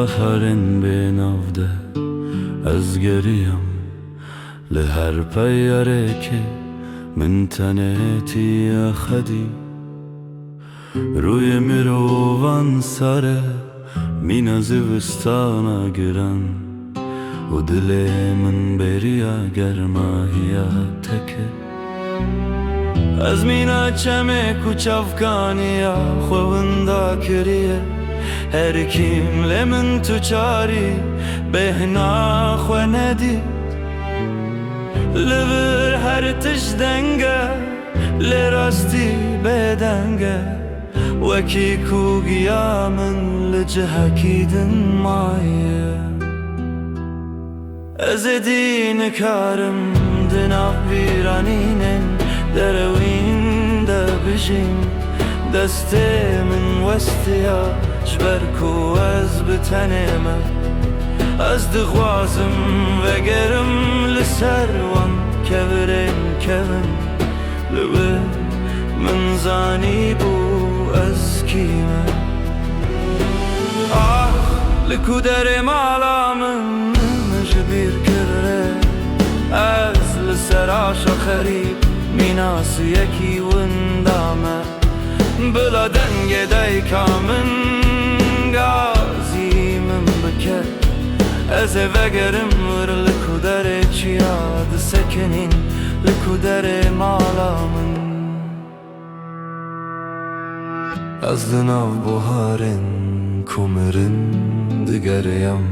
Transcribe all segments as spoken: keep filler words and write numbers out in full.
Herên bênav de ez geriyam, li her peyarekê min tenêtiye xedî. Rûyê mirovan sar e, mîna zivistana giran û dilê min bêriya germahiya te kir. Ez mîna çemê ku çavkaniya xwe winda kiriye, her kîm lê min tu çarî bêhna xwe nedî. Li vir her tişt deng e, lê rastî bêdeng e, wekî ku giya min li cihekî din maye. Ez êdî nikarim di nav bîranînên derewîn de bijîm. Destê min westiya ji ber ku ez bi tenê me. Ez dixwazim vegerim li ser wan kevirên kevin. Li wir min zanîbû ez kî me. Ax, li ku derê mala min, min ji bîr kir e. Ez li ser aşa xerîb mînasiyekî winda me. Bila dengê dayika min gazî min bike. Ez ê vegerim wir li ku derê çiya disekinîn, li ku derê mala min. Ez di nav buharên ku mirin digeriyam.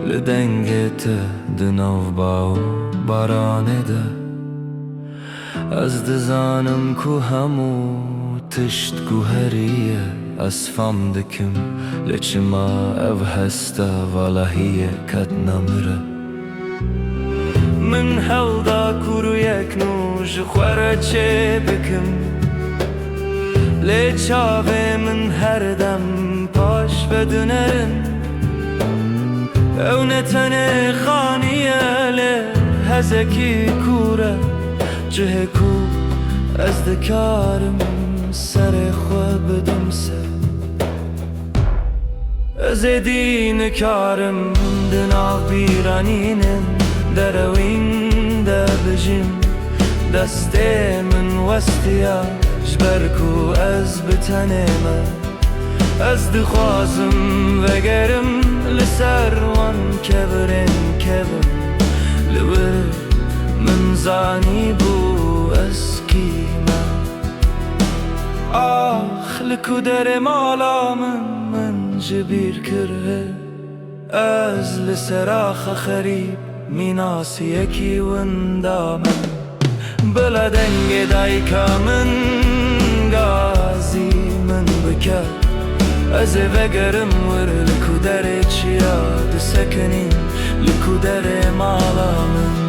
Li dengê te di nav ba û baranê de. Ez dizanim ku hemû tişt guherî ye. Ez fam dikim lê çima ev hesta valahiyê ketna min re. Min hewlda ku rûyek nû ji xwe re çê bikim. Lê çavê min her dem paş ve dinerin. Ew ne tenê xanî ye, lê hezekî kûr e. Cihê ku ez dikarim serê xwe bidim ser. Ez êdî nikarim di nav bîranînên derewîn de bijîm. Destê min westiya ji ber ku ez bi tenê me. Ez dixwazim vegerim li ser wan kevirên kevin. Li wir min zanîbû ez kî me. Ax, li ku derê mala min, min ji bîr kir e. Ez li ser axa xerîb mînasiyekî winda me. Bila dengê dayika min gazî min bike. Ez ê vegerim wir li ku derê çiya disekinîm, li ku derê mala min.